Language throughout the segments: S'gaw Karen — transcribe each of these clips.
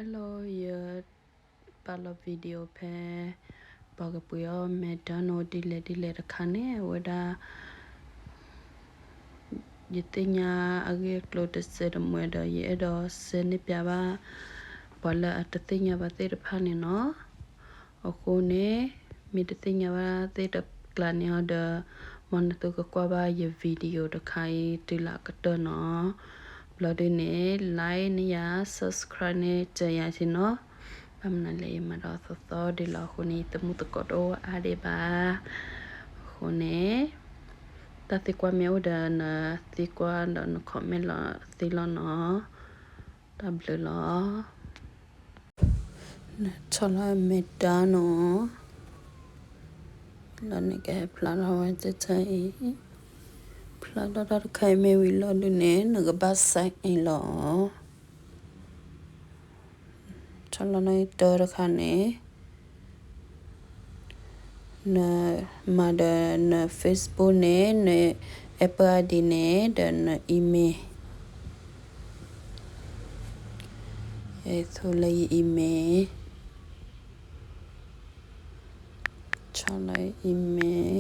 Hello, ယပာ်လီၤ video ဖဲ ပှၤကပှ့ၤအီၣ် McDonald ဒ်လဲၣ်ဒ်လဲၣ်တခါန့ၣ် အဝဲဒၣ် ယသ့ၣ်ညါအဂ့ၢ်အကျိၤတစဲးတမှဲဒီး ယအဲၣ်ဒိးစဲးန့ၢ်ပၠးဘၣ် ပှၤလၢအတသ့ၣ်ညါဘၣ်သ့ၣ်တဖၣ်န့ၣ်နီၤ. အဃိန့ၣ် မ့ၢ်တသ့ၣ်ညါဘၣ်သ့ၣ်တကျါန့ၣ်အီၤဒီး မ်နသုကကွၢ်ဘၣ်ယ video တခါအံၤတုၤလၢအကတၢၢ်နီၤ. ဘျီဒုန့ၣ် like န့ၢ်ယၤ subscribe န့ၢ်စၢၤယၤစ့ၢ်နီၤ. ဘၣ်မနုၤလဲၣ် ယမၤဒီးသီသီဒ်လီၤအဃိန့ၣ် ယသမူသကိးတအိၣ်အါဒံးဘၣ်. အဃိန့ၣ် တၢ်သံကွၢ်မ့ၢ်အိၣ်ဒီး နသံကွၢ်ဒီးန comment လီၤသ့လီၤနီၤ. တၢ်ဘျုးလီၤ. နဆီၣ်လီၤ McDonald လီၤန့ၣ် ကဟဲဖျါထီၣ်ဝဲတထၢၣ်အံၤ, ဖျါထီၣ်တၢ်တခါအံၤမ့ၢ်ဝံၤလီၤဒုန့ၣ် နကဘၣ် sign in လီၤ. ဆီၣ်လီၤန့ၣ်တၢ်တခါန့ၣ် နမၤဒီးန Facebook န့ၣ် န Apple ID န့ၣ် ဒီးန email. ယသူလၢယ email, ဆီၣ်လီၤ email.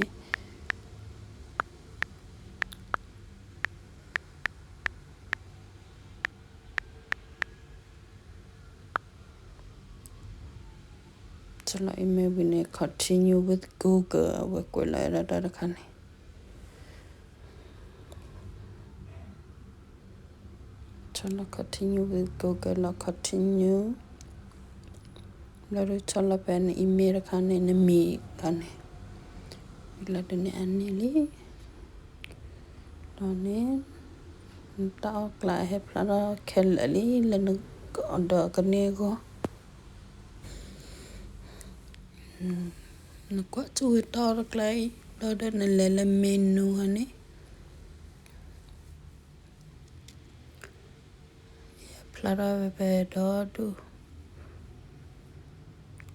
ဆီၣ်လီၤ email ဝံၤန့ၣ် continue with Google အဝဲကွဲးလီၤဝဲဒၣ်တၢ်တခါန့ၣ်. ဆီၣ်လီၤ continue with Google လီၤ continue. ဘျီဒုးဆီၣ်လီၤဖဲန email တခါန့ၣ် နမံၤတခါန့ၣ်, ဝံၤလီၤဒုးန့ၣ်အန့ၣ်လံ. ဒီးန့ၣ် နတၢ်အီၣ်ကျါဟဲဖျါထီၣ်ခဲလၢာ်လံ လၢနကဒီးကန့ၢ်အဂီၢ်. နကွၢ်ထူဝဲတၢ်အီၣ်တကျါအံၤ ဘျီဒီးနလဲၤလၢ menu ဂၤန့ၣ် ယဖျါထီၣ်ဝဲဖဲဒီဒူၣ်,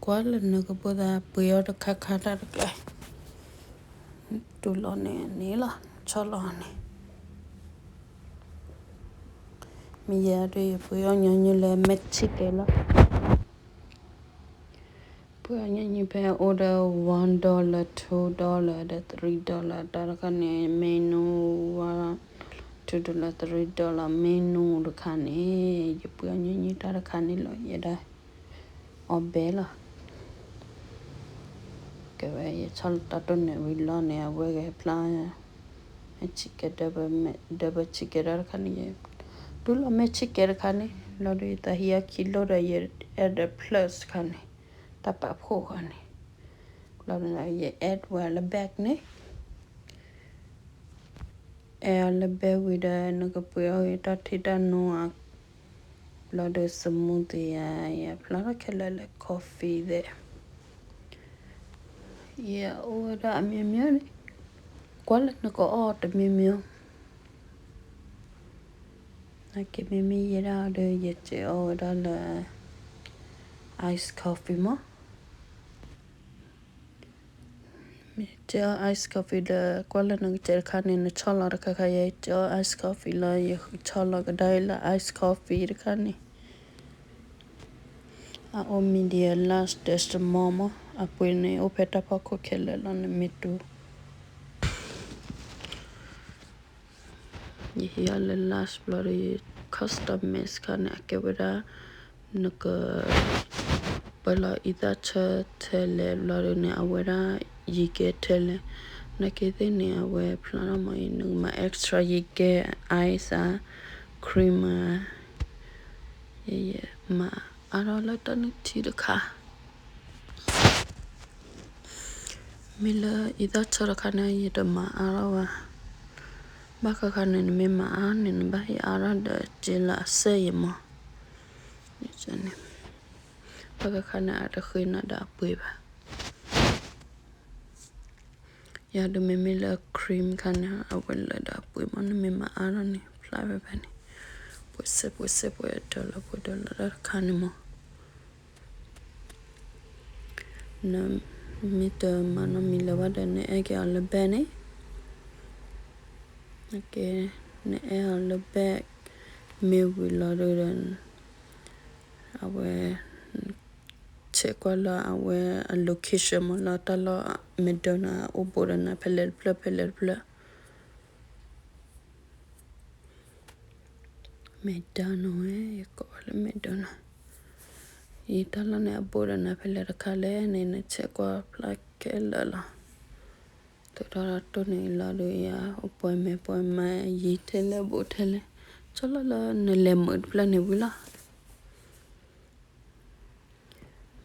ကွၢ်လၢနကဘိသးပှ့ၤအီၣ်တခါခါတၢ်တကျါ, တူၢ်လိာ်န့ၣ်န့ၣ်လီၤ ဆီၣ်လီၤန့ၣ်. မ့ၢ်ယဲဒုးယပှ့ၤအီၣ်ညီနုၢ်လၢ McChicken လီၤ. ပှ့ၤအီၣ်ညီနုၢ်ဖဲ order one dollar, two dollar ဒီး three dollar တၢ်တခါန့ၣ် menu one, two dollar, three dollar menu တခါန့ၣ် ယပှ့ၤအီၣ်ညီနုၢ်တၢ်တခါန့ၣ်လီၤ ယဲဒၣ် အီၣ်ဘဲလီၤ. ကဲဝဲ ယဆီၣ်လီၤတၢ်တိၢ်န့ၣ်ဝံၤလီၤန့ၣ် အဝဲကဟဲဖျါ chicken, double chicken တၢ်တခါန့ၣ် ယတူၢ်လိာ် McChicken တခါန့ၣ် လီၤဒုးယသးဟံးအခံလိာ်ဒီး ယ add the plus တခါန့ၣ် တၢ်ပာ်ဖှိၣ်တခါန့ၣ် လီၤဒုးယ add ဝဲလၢ bag န့ၣ် add အီၤလၢ bag ဝံၤဒီး နကပှ့ၤအီၣ်ဂ့ၤတၢ်ထံၣ်တၢ်နိဧါ, ဘျီဒီး smoothie ယၤ ယဖျါထီၣ်ခဲလၢာ်လၢ coffee သ့ၣ်, ယအိၣ်ဝဲဒၣ်အမျိုးမျိုးန့ၣ် ကွၢ်လၢနကအီၣ်တမျိုးမျိုး. နာ်က့ မ့မ့ၢ်ယဲဒၣ်ဒီး ယစဲးအီၣ်ဝဲဒၣ်လၢ ice coffee မး. မ့ၢ်စဲးအီၣ် ice coffee ဒီး ကွၢ်လၢနကစဲးတခါန့ၣ် နဆီၣ်လီၤတခါခါ ယစဲးအီၣ် ice coffee လီၤ ယဆီၣ်လီၤကဒါအံၤလၢ ice coffee တခါန့ၣ် အအိၣ် medium, large ဒီး small မး အပှ့ၤန့ၣ်အိၣ်ဖဲတၢ်ဖီခိၣ်ခဲလၢာ်လီၤ နမ့ၢ်တူၢ် ယဟံးအီၤလၢ large ဘျီဒီး customize ခါန့ၣ် အကဲဝဲဒၣ် နက ပၢလီၤအံသၣ်ဆၢထဲလဲၣ်ဘျီဒီးန့ၣ် အဝဲဒၣ်ယံၤကဲထဲလဲၣ်, နာ်က့သ့ၣ်န့ၣ် အဝဲဖျါထီၣ်မးအံၤ နကမၤ extra ယံၤကဲ ice ဧါ cream ဧါ, ယမၤအါထီၣ်လၢတၢ်နုၢ်ထံတခါ မ့ၢ်လၢအံသၣ်ဆၢတခါန့ၣ် ယတမၤအါထီၣ်ဘၣ်, ဘၣ်ဃးဃါန့ၣ် နမ့ၢ်မၤအါန့ၣ် နဘၣ်ဟံးအါထီၣ်ဒီးစ့လၢအစဲးယမး, ဘၣ်ဃးဃါန့ၣ် အတဃ့နၤဒီးအပှ့ၤဘၣ်. ယၤဒုးမ့မ့ၢ်လၢ cream ခါန့ၣ် အဝဲလၢဒီးအပှ့ၤမး နမ့ၢ်မၤအါထီၣ်န့ၣ် ဖျါဖဲဖဲန့ၣ် ပှဲၤစဲပှဲၤစဲပှဲၤတၢ်လီၤ ပှဲၤတၢ်လီၤတၢ်တခါန့ၣ်မး နမ့ၢ်တမၤနီတမံၤလၢၤဘၣ်ဒီး နအဲၣ်က့ၤအီၤလၢ bag န့ၣ်, နအဲၣ်အီၤလၢ bag မ့ၢ်ဝံၤလီၤဒီး ဒီး အဝဲ check ကွၢ်လၢအဝဲအ location မ့ၢ်လၢတၢ်လီၢ် Moderna အိၣ်ဘူးဒီးနၤဖဲလဲၣ်တဖျၢၣ်ဖဲလဲၣ်တဖျၢၣ် Moderna ဝဲ ယကိးလၢ Moderna အံၤ တၢ်လီၢ်န့ၣ်အဘူးဒီးနၤဖဲလဲၣ်တခါလဲၣ်န့ၣ် န check ကွၢ်ဖျါခဲလၢာ်လီၤ. ထုးထီၣ်တၢ်တိၢ်န့ၣ်လီၤဒုးယၤ အိၣ်ပှဲၤမဲာ်ပှဲၤမါ ယံၤထဲလဲၣ်ဘူးထဲလဲၣ် ဆီၣ်လီၤလၢနလဲၤမုာ်တဖျၢၣ်န့ၣ်ဝံၤလီၤ.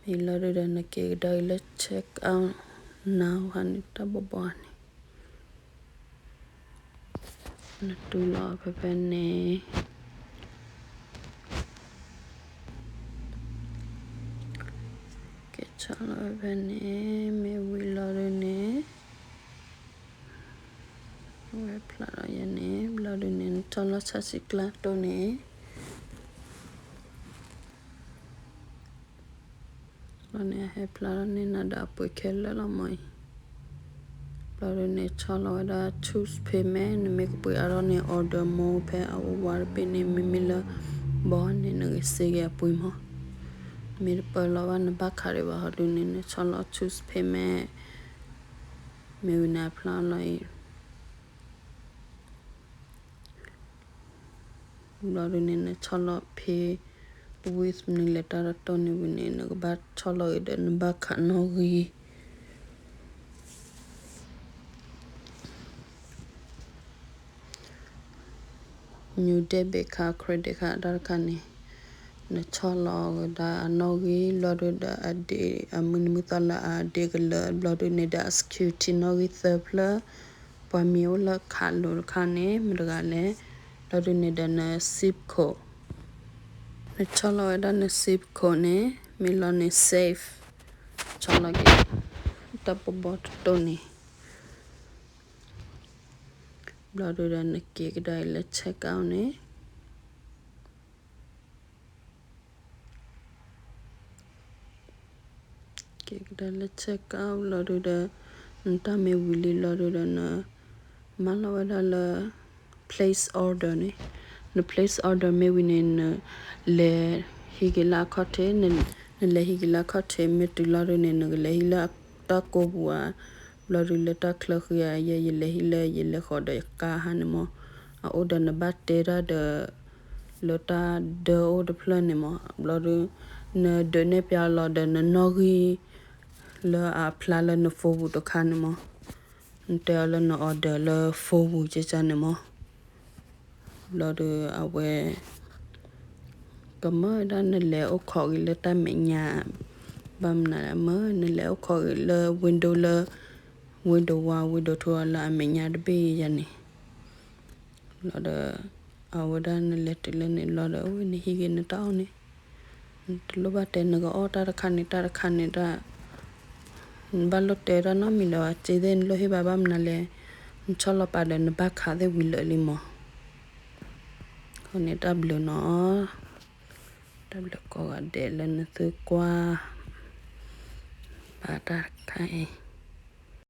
မ့ၢ်လီၤဒုးဒီးနက့ၤကဒါအံၤလၢ check out now ဟါန့ၣ် တၢ်ဘီဘီန့ၣ် နတူၢ်လီၤဖဲဖဲန့ၣ် ကဲဆီၣ်လီၤဖဲဖဲန့ၣ် မ့ၢ်ဝံၤလီၤဒုးန့ၣ် ဝဲဖျါလီၤယဲန့ၣ် ဘျီဒုးန့ၣ် နဆီၣ်လီၤဆါဆံကျါတိၢ်န့ၣ် ဘျီန့ၣ် အဟဲဖျါထီၣ်န့ၢ်နၤဒီးအပှ့ၤခဲလၢာ်လီၤမ့ၢ်အံၤ ဘျီဒုးန့ၣ် ဆီၣ်လီၤဝဲဒၣ် choose payment နမ့ၢ်ကပှ့ၤအါထီၣ်န့ၣ် order မ့ၢ်ဖဲအဝဲဝါတဘ့ၣ်န့ၣ် မ့မ့ၢ်လၢ ဘီန့ၣ် နကစ့က့ၤအပှ့ၤမး မ့ၢ်တပၢလီၤဘၣ်နဘၣ်ခးဒံးဘၣ်ဟီဒုးန့ၣ် နဆီၣ်လီၤ choose payment မ့ၢ်ဝံၤန့ၣ်အဖျါလီၤအံၤ ဘျီဒုးန့ၣ် နဆီၣ်လီၤ pay with နလဲၤတၢ်တတီၢ်န့ၣ်ဝံၤန့ၣ် နကဘၣ်ဆီၣ်လီၤက့ၤဒီးနဘၣ်ခးနီၣ်ဂံၢ် new debit card, credit card တၢ်တခါန့ၣ် နဆီၣ်လီၤကဒါအနီၣ်ဂံၢ် ဘျီဒုးဒီးအဒ့ အမုၢ်နံၤမုၢ်သီလၢအဒ့ကလၢာ် ဘျီဒုးန့ၣ်ဒီးအ security နီၣ်ဂံၢ်သၢဖျၢၣ် ပှၤမံၤအိၣ်လၢခးလိာ်တခါန့ၣ် မတၤတဂၤလဲၣ် ဘျီဒုးန့ၣ်ဒီးန zip code နဆီၣ်လီၤဝဲဒၣ်န zip code န့ၣ် မ့ၢ်လီၤန့ၣ် save ဆီၣ်လီၤက့ၤ တၢ်ဘီဘီတတိၢ်န့ၣ် ဘျီဒုးဒီးနက့ၤကဒါအံၤလၢ check out န့ၣ် က့ၤကဒါလၢ check out လီၤဒုးဒီး နတၢ်မ့ၢ်ဝံၤလံလီၤဒုးဒီးန မၤလီၤဝဲဒၣ်လၢ place order န့ၣ် န place order မ့ၢ်ဝံၤန့ၣ် နလဲၤဟံးက့ၤလၢအခီၣ်ထံး နလဲၤဟံးက့ၤလၢအခီၣ်ထံး မ့ၢ်တုၤလီၤဒုးန့ၣ် နကလဲၤဟံးလၢတၢ်ကိးပူၤဧါ ဘျီဒုးလၢတၢ်ချၢဃံဧါ ယဲယလဲၤဟံးလၢယလဲၤဃီၤဒီးယကါဟါန့ၣ်မး အအိၣ်ဒီးနဘၣ်တဲတၢ်ဒီး လၢတၢ်ဒၢအိၣ်တဖျၢၣ်န့ၣ်မး ဘျီဒုး နဒုးနဲၣ်ဖျါလီၤဒီးနနီၣ်ဂံၢ် လၢအဖျါလၢန phone ပူၤတခါန့ၣ်မး နတဲအီၤလၢန order လၢ phone ပူၤကကန့ၣ်မး ဘျီဒုးအဝဲ ကမၢဝဲဒၣ်နလဲၤအိၣ်ခိးက့ၤလၢတၢ်မဲာ်ညါ ဘၣ်မနုၤလဲၣ် မၢနလဲၤအိၣ်ခိးက့ၤလၢ window လၢ window one window two လၢအမဲာ်ညါတဘ့ၣ်ယၤန့ၣ် ဘျီဒီး အဝဲဒၣ်နလဲၤတုၤလၢန့ၣ်လီၤဒီး အဝဲနဟံးက့ၤနတၢ်အီၣ်န့ၣ် နတလိၣ်ဘၣ်တဲနကအီၣ်တၢ်တခါန့ၣ် တၢ်တခါန့ၣ်တၢ် နဘၣ်လိၣ်တဲတၢ်နီတမံၤလၢၤဘၣ် စ့သ့ၣ်နလိၣ်ဟ့ၣ်ဘၣ်ဘၣ်မနုၤလဲၣ် နဆီၣ်လီၤပာ်ဒီးနဘၣ်ခးသ့ၣ်ဝံၤလၢာ်လံမး အဃိန့ၣ်တၢ်ဘျုးနီၤ တၢ်ဘျုးကိးဂၤဒဲးလၢနသုကွၢ် ဘၣ်တၢ်တခါအံၤ